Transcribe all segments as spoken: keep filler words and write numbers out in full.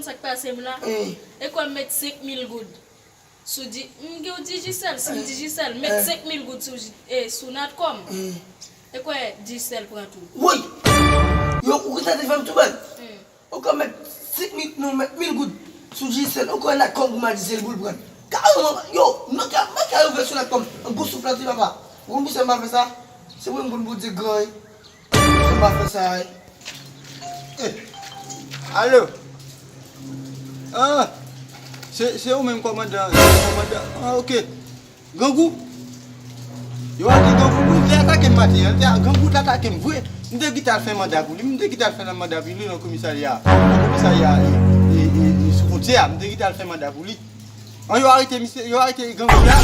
Sa k pase m la? E kwè m met senk mil goud sou Di, m gen yon Digicel, sim Digicel, met senk mil goud sou, e, sou Natcom. E kwè Digicel pran tou. Woy! Yo, ou gentan te fè m tou baz. Ou ka met senk mil, non, met mil goud sou Digicel. Ou ka Natcom pou m al di se li pou l pran. Kareman, yo, mwen ka, mwen ka ouvè sou Natcom. An gwo souf la, ti papa. Ou konn pou sa m pa fè sa? Se mwen pou m di gran, wi. Sa m pa fè sa, wi. Eh, alo? Ah, se, se ou menm kòmandan, kòmandan. Ah, ok. Grangou? Yo, ate Grangou, wi, li atake m maten an. Li te, Grangou t atake m vre. M te kite al fè manda pou li. M te kite al fè manda pou li nan komisarya. Nan komisarya, e, e, e, e, sou fwontyè a. M te kite al fè manda pou li. An, yo arete misye, yo arete Grangou la.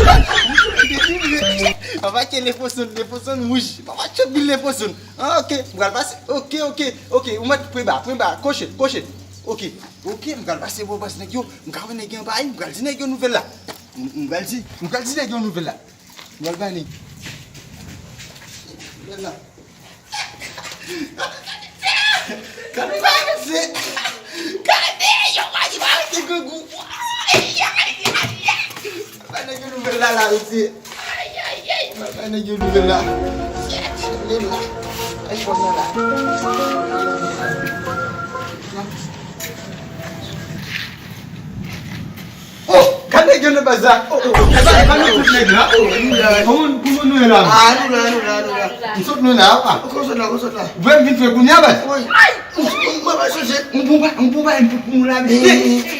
Papa ke Lefoson, Lefoson wouj. Papa tchòp bil Lefoson. Ah, ok. M pral pase. Ok, ok, ok. Ou mèt pwen ba, pwen ba. Koche, koche. Ok. Ok, m pral pase bò baz nèg yo. M ka wè nèg yo anba, m pral di nèg yo nouvèl la. M, m pral di, m pral di nèg yo nouvèl la. M pral bay nèg. Nouvèl la. Gade bagay se. Gade, yo pa di bagay se Grangou. Ay, ay, ay, ay. Bay nèg yo nouvèl la, la, mesye. Ay, ay, ay. Bay nèg yo nouvèl la. Shit, shit, li la. Ay, fò nan la. Oh, gade nèg yo nan baz la. Oh, oh, oh. Gade, gade tout nèg la. Oh, nou la. Kòman, kòman nou ye la? Ah, nou la, nou la, nou la. M sot nou la, apa. Ou sot la, ou sot la. Vre m vin fè kounye a, baz. Wi. Ay, mwen pa sonje. M bon pa, m bon pa, m bon pa, m la, mesye.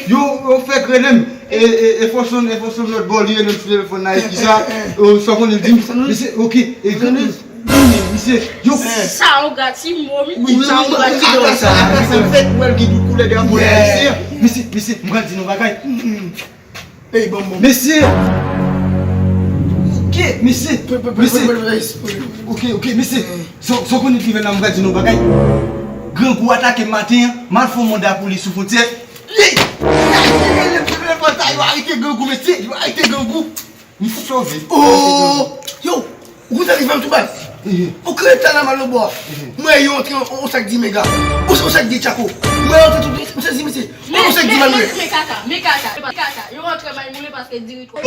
Yo, yo fè krele m. E, e, e Foson, e Foson lòt bò, li rele m sou telefòn la, epi sa, oh, sa w konnen l di m, mesye, ok, e Grangou. Wi, misye, yo. Sa w gati mo, mi. Wi, sa w gati mo. Sa, sa, sa, sa, fèt, wè l gen tout koulè drapo la, misye. Misye, misye, m pral di nou bagay. Ey, bon, bon. Mesye. Ok, mesye. Mesye. Ok, ok, mesye. Sa, sa w konnen ki fè la, m pral di nou bagay. Grangou atake m maten an, m al fè yon manda pou li sou fwontyè. Ey! Yo arete Grangou, mesye. Yo arete Grangou. M sove. Oh! Yo, ou konn sa ki fè m tou baz? Ou kreye tala mal nan bò a. Mwen yo antre on, on sak di mega. On, on sak di tchako. Mwen yo antre tout, m sezi, mesye. On sak di malere. Men kaka, men kaka, men kaka. Yo antre may moule paske diri twò.